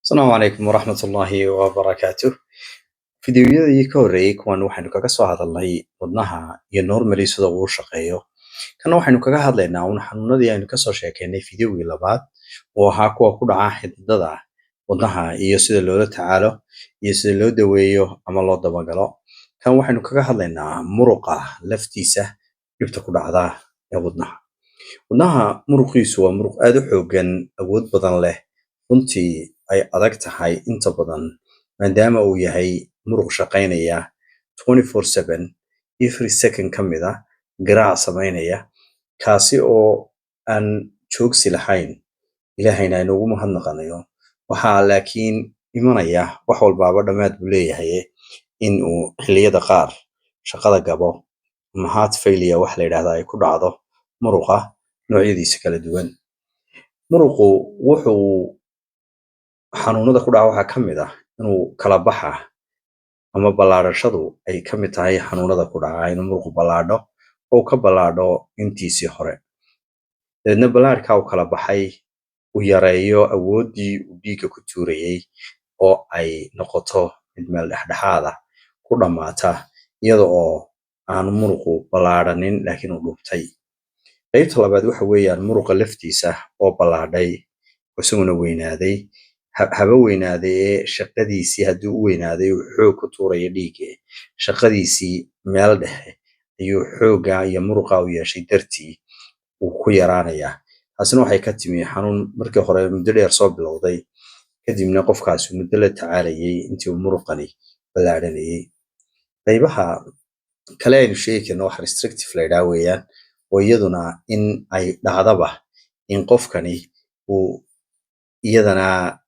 Asalaamu calaykum waraxmatullaahi wabarakaatuh. Fiidiyowyadii ka horreeyay kuwan waxaynu kaga soo hadalnay wadnaha iyo normally sida uu u shaqeeyo. Kana waxaynu kaga hadlaynaa un xanuunadii aynu kasoo sheekeynay fiidiyowgii labaad, oo ahaa kuwa ku dhaca xididada wadnaha iyo sida loola tacaalo iyo sida loo daweeyo ama loo dabagalo. Kan waxaynu kaga hadlaynaa muruqa laftiisa dhibta ku dhacda ee wadnaha. Wadnaha muruqiisu waa muruq aad u xooggan, awood badan leh, runtii ay adag tahay inta badan, maadaama uu yahay muruq shaqaynaya 24/7, every second ka mid ah garaac samaynaya, kaasi oo aan joogsi lahayn. Ilaahayna aynu ugu mahadnaqanayo. Waxaa laakiin imanaya, wax walbaaba dhammaad buu leeyahay, in uu xilliyada qaar shaqada gabo ama heart failure wax la yidhaahdo ay ku dhacdo muruqa noocyadiisa kala duwan. Muruqu wuxuu xanuunada ku dhaca waxaa ka mid ah inuu kala baxa ama ballaadhashadu ay ka mid tahay xanuunada ku dhaca, inuu muruqu ballaadho oo ka ballaadho intiisii hore, dabeedna ballaadhka uu kala baxay uu yareeyo awooddii uu dhiigga ku tuurayay, oo ay noqoto mid meel dhexdhexaad ah ku dhammaata, iyada oo aanu muruqu ballaadhanin laakiin uu dhuubtay. Qaybta labaad waxa weeyaan muruqa laftiisa oo ballaadhay, isaguna weynaaday. Haba weynaaday ee shaqadiisii haddii u weynaaday uu xoog ku tuurayo dhiigga, shaqadiisii meel dhexe ayuu xoogga iyo muruqa u yeeshay dartii uu ku yaraanayaa. Taasina waxay ka timi xanuun markii hore muddo dheer soo bilowday, kadibna qofkaasi muddo la tacaalayay intii uu muruqani ballaadhanayay. Qaybaha kale aynu sheegi karno wax restrictive la yidhaha weeyaan, oo iyaduna in ay dhacdaba in qofkani uu iyadana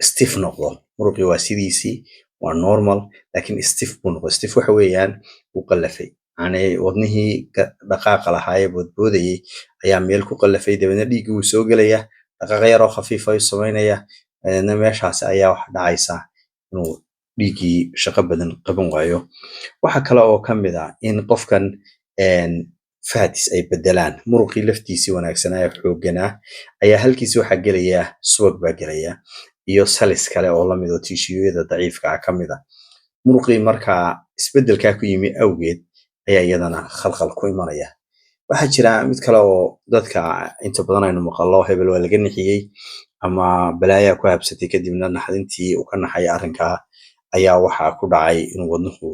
stiff noqdo. Muruqii waa sidiisii, waa normal, laakiin stiff buu noqday. Stiff waxa weeyaan wuu qallafay, yani wadnihii dhaqaaqa lahaa ee boodboodayay ayaa meel ku qallafay. Dabeedna dhiiggii wuu soo gelaya, dhaqaaq yar oo khafiif ayuu samaynaya, dabeedna meeshaas ayaa waxa dhacaysa inuu dhiiggii shaqo badan qaban waayo. Waxa kale oo ka mid ah in qofkan fats ay bedelaan muruqii laftiisii wanaagsanaa ee xoogganaa ayaa halkiisi waxaa gelaya subag baa gelaya iyo cells kale oo lamid oo tissue-yada daciifka ah ka mid ah muruqii. Markaa isbedelkaa ku yimi awgeed ayaa iyadana khalkhal ku imanaya. Waxaa jira mid kale oo dadka inta badan aynu maqallo: hebel waa laga nixiyey ama balaayaa ku habsatay, kadibna naxdintii uu ka naxay arrinkaa ayaa waxaa ku dhacay inuu wadnuhu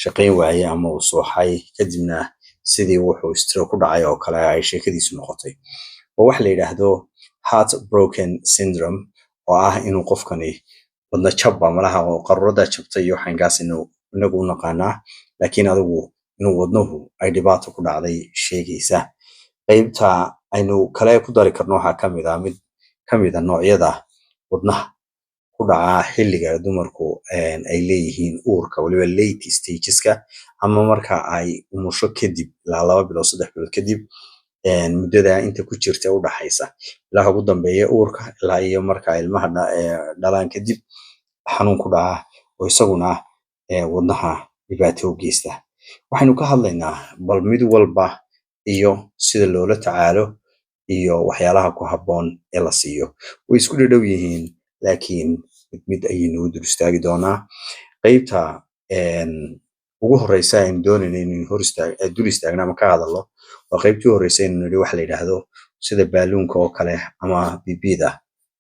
shaqayn waayey ama uu suuxay, kadibna sidii wuxuu stroke ku dhacay oo kale ay sheekadiisu noqotay, oo waxa la yidhaahdo heart broken syndrome, oo ah inuu qofkani wadna jabba malaha oo qaruurada jabtay iyo waxaankaas inagu u naqaanaa, laakiin adigu inuu wadnuhu ay dhibaato ku dhacday sheegaysa. Qaybta aynu kale ku dari karno waxaa kamid ah mid kamid a noocyada wadnaha ku dhaca xilliga dumarku ay leeyihiin uurka, waliba late stageska ama marka ay umusho kadib, ilaa 2 bilood, 3 bilood kadib, muddada inta ku jirta u dhaxaysa ilaa ugu dambeeya uurka ilaa iyo marka ilmaha dhalaan kadib, xanuun ku dhaca oo isaguna wadnaha dhibaato u geysta. Waxaynu ka hadlaynaa bal mid walba iyo sida loola tacaalo iyo waxyaalaha ku habboon ee la siiyo. Way isku dhadhow yihiin, laakiin mid mid ayaynu u dul istaagi doonaa. Qaybta ugu horeysa aynu doonayno inaynu hor istaag dul istaagno ama ka hadalno waa qaybtii u horreysay aynu nidhi waxa la yidhaahdo sida baaluunka oo kale ama bbda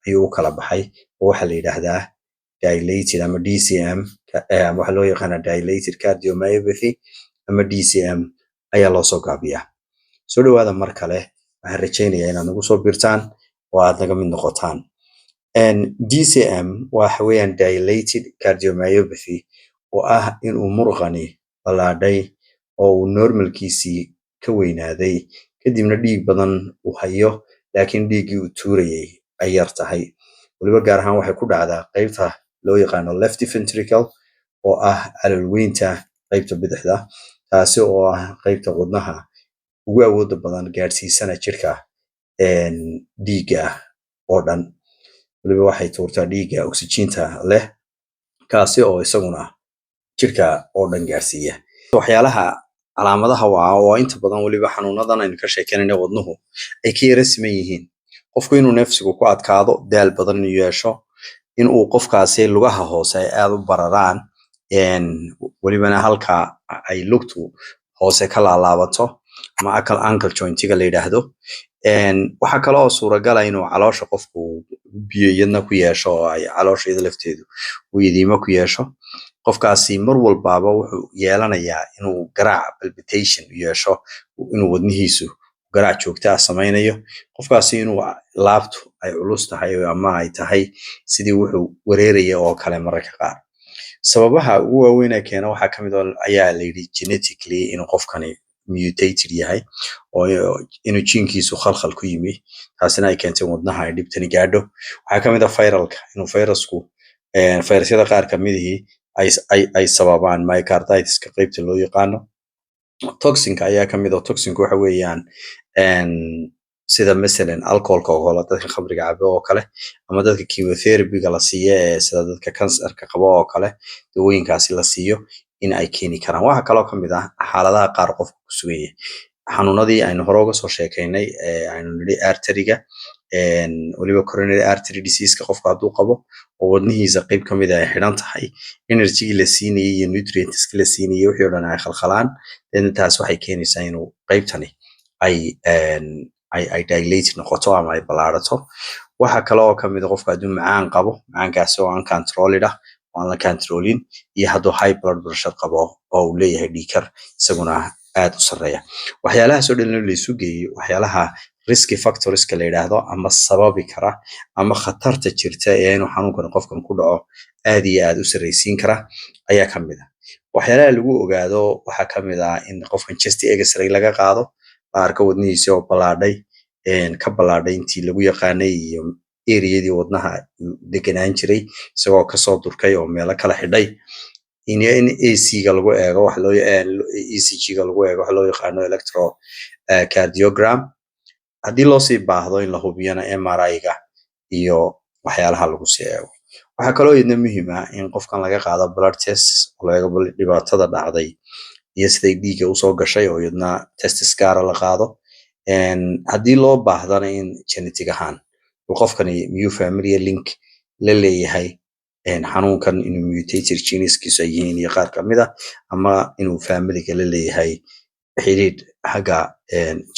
ayuu u kala baxay, oo waxaa la yidhaahdaa dilated ama DCM, ama waxaa loo yaqaanaa dilated cardiomyopathy ama DCM ayaa loo soo gaabiyaa. Soo dhawaada mar kale. Waxaan rajaynayaa inaad nagu soo biirtaan oo aad naga mid noqotaan. DCM waxa weeyaan dilated cardiomyopathy, oo ah inuu muruqani ballaadhay oo uu normalkiisii ka weynaaday, kadibna dhiig badan uu hayo, laakiin dhiiggii uu tuurayay ay yar tahay. Waliba gaar ahaan waxay ku dhacdaa qaybta loo yaqaano left ventricle, oo ah caloolweynta qaybta bidixda, taasi oo ah qaybta wadnaha ugu awooda badan, gaadhsiisana jirka dhiigga oo dhan. Waliba waxay tuurtaa dhiigga oxygeenta leh, kaasi oo isaguna jirka oo dhan gaadhsiiya. Waxyaalaha calaamadaha waa oo inta badan waliba xanuunadan aynu ka sheekeynayno wadnuhu ay ka yara siman yihiin: qofku inuu neefsigu ku adkaado, daal badan inuu yeesho. In uu qofkaasi lugaha hoose ay aada u bararaan, welibana halka ay lugtu hoose ka laalaabato ama ankle jointiga la yidhaahdo. Waxaa kale oo suuragala inuu caloosha qofku biyo iyadna ku yeesho, oo ay caloosha iyada lafteedu uu edema ku yeesho. Qofkaasi mar walbaaba wuxuu yeelanayaa inuu garaac palpitation yeesho, inuu wadnihiisu garaac joogto ah samaynayo. Qofkaasi inuu laabtu ay culus tahay ama ay tahay sidii wuxuu wareeraya oo kale mararka qaar. Sababaha ugu waaweyn ee keena waxaa kamid ah, ayaa la yidhi, genetically inuu qofkani mutated yahay oo inuu jiinkiisu khalkhal ku yimi, taasina ay keentay wadnaha ay dhibtani gaadho. Waxaa kamid ah viralka, inuu virusku, fayrasyada qaar kamidihii ay sababaan myocarditiska qeybta loo yaqaano. Toxinka ayaa kamid ah. Toxinku waxa weeyaan sida masalan alcoholka oo kale, dadka khamriga cabo oo kale, ama dadka chemotherapyga la siiyo ee sida dadka kansarka qabo oo kale dawooyinkaasi la siiyo in ay keeni karaan. Waxaa kaloo kamid ah xaaladaha qaar qofka ku sugan yahay, xanuunadii aynu hore uga soo sheekeynay ee aynu nidhi arteryga, weliba coronary artery diseaseka, qofka hadduu qabo oo wadnihiisa qeyb kamid ah ay xidhan tahay, energygii la siinayay iyo nutrientski la siinayay wixii oo dhan ay khalkhalaan, then taas waxay keenaysaa inuu qeybtani ay dilate noqoto ama ay ballaarato. Waxaa kale oo kamid ah qofka hadduu macaan qabo, macaankaasi oo uncontrolled ah, oo aan la controlin, iyo hadduu high blood pressure qabo oo uu leeyahay dhiigkar isaguna aad u sarreeya. Waxyaalahaas oo dhan la isu geeyo, waxyaalaha risk factorska la yidhaahdo ama sababi kara ama khatarta jirta ee inuu xanuunkan qofkan ku dhaco aad iyo aad u sarreysiin kara ayaa kamid ah. Waxyaalaha lagu ogaado waxaa kamid ah in qofkan chest X-ray laga qaado, la arko wadnihiisa oo ballaadhay, ka ballaadhay intii lagu yaqaanay iyo eriyadii wadnaha deganaan jiray, isagoo kasoo durkay oo meelo kala xidhay. In AC-ga lagu eego, wax loo ECG-ga lagu eego, waxa loo yaqaano electrocardiogram. Haddii loo sii baahdo in la hubiyana, MRI-ga iyo waxyaalaha lagu sii eego. Waxaa kaloo iyadna muhiim ah in qofkan laga qaado blood test oo la eego dhibaatada dhacday iyo siday dhiigga usoo gashay, oo iyadna tests gaara la qaado. Haddii loo baahdana, in genetic ahaan qofkani miyuu familial link la leeyahay xanuunkan, inuu mutated geneskiisu ay yihiin iyo qaar kamid ah, ama inuu familiga la leeyahay xidhiidh xagga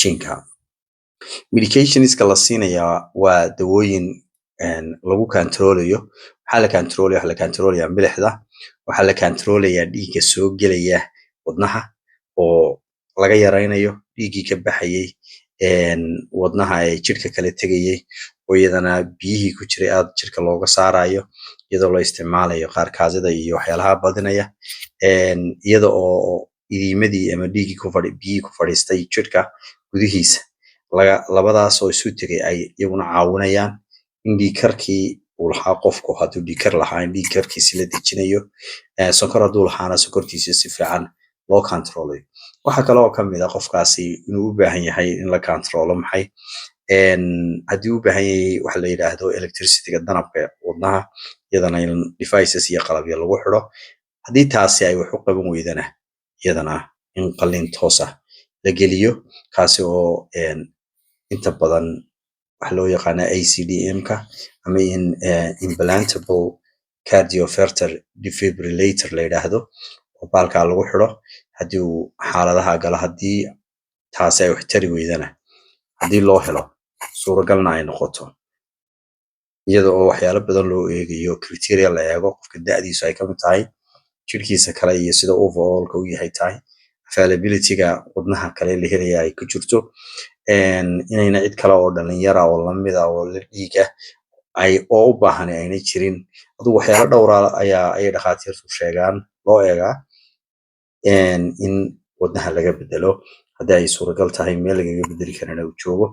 jinka. Medicationska la siinayaa waa dawooyin lagu controlayo. Maxaa la controlaya? Waxaa la controlaya milixda, waxaa la controlayaa dhiigga soo gelaya wadnaha oo laga yaraynayo, dhiiggii ka baxayay wadnaha ee jidhka kala tegayay oo iyadana biyihii ku jiray aad jidhka looga saarayo, iyadoo la isticmaalayo qaar kaadida iyo waxyaalaha badinaya, iyada oo edemadii ama dhiiggii ku fadhi, biyihii ku fadhiistay jidhka gudihiisa laga labadaas oo isu tegay ay iyaguna caawinayaan in dhiig karkii uu lahaa qofku, hadduu dhiig kar lahaa, in dhiig karkiisi la dejinayo, sonkor hadduu lahaana sonkortiisa si fiican loo controlayo. Waxaa kale oo kamid ah qofkaasi inuu u baahan yahay in la controlo maxay, haddii u baahan yahay waxa la yidhaahdo electricityga, danabka wadnaha, iyadana in devices iyo qalabyo lagu xidho. Haddii taasi ay wax u qaban weydana, iyadana in qalliin toos ah la geliyo, kaasi oo inta badan waxa loo yaqaana ICD-ka ama in implantable cardioverter defibrillator la yidhaahdo oo baalkaa lagu xidho haddii uu xaaladaha galo. Haddii taasi ay wax tari weydana, haddii loo helo suuragalna ay noqoto, iyada oo waxyaalo badan loo eegayo, criteria la eego, qofka da'diisu ay kamid tahay, jirkiisa kale iyo sida overallka u yahay tahay, availability-ga wadnaha kale la helaya ay ku jirto, inayna cid kale oo dhalinyara oo lamida oo la dhiiga ay oo u baahan ayna jirin. Adugu waxyaalo dhowra ayaa ayay dhakhaatiirtu sheegaan loo eegaa in wadnaha laga bedelo, haddii ay suuragal tahay, meel lagaga bedeli karana uu joogo.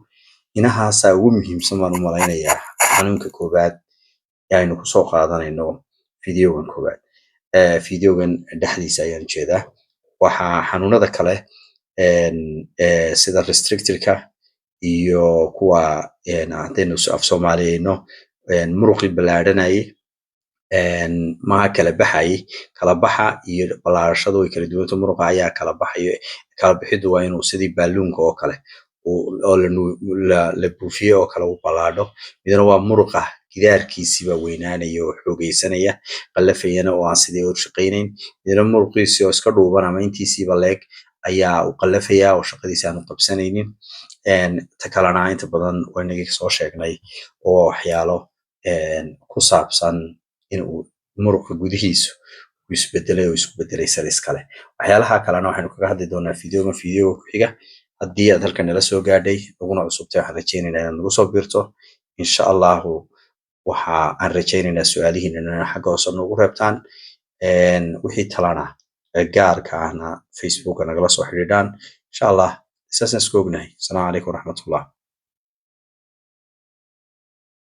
Inahaasaa ugu muhiimsan baan u malaynayaa xanuunka koowaad ee aynu kusoo qaadanayno videogan koowaad. Videogan dhexdiisa ayaan ujeedaa. Waxaa xanuunada kale sida restrictedka iyo kuwa haddaynu af soomaaliyeyno muruqii ballaadhanayay maha kala baxayay. Kala baxa iyo ballaarashadu way kala duwanta. Muruqa ayaa kala baxayo. Kala bixiddu waa inuu sidii baaluunka oo kale oo la buufiye oo kale u ballaadho. Midna waa muruqa gebi ahaanba ballaadhay. Gidaarkiisiibaa weynaanaya oo xoogeysanaya, qallafayana oo aan sidii u shaqaynayn. Midna muruqiisii oo iska dhuuban ama intiisiiba leeg ayaa u qallafaya oo shaqadiisa aan u qabsanaynin. Ta kalena inta badan waa inagii soo sheegnay oo waxyaalo ku saabsan in uu muruqa gudihiisu uu isbedelay oo isku bedelay cells kale. Waxyaalaha kalena waxaynu kaga hadli doonaa videoga ku xiga. Haddii aad halkan nala soo gaadhay, naguna cusubtay, waxaan rajaynaynaa inaad nagu soo biirto, insha Allahu. Waxa aan rajaynaynaa su-aalihiina inaa xagga hoose noogu reebtaan, wixii talana ee gaarka ahna Facebooka nagala soo xidhiidhaan, insha Allah. Saasaan isku ognahay. Asalaamu calaykum waraxmatullah.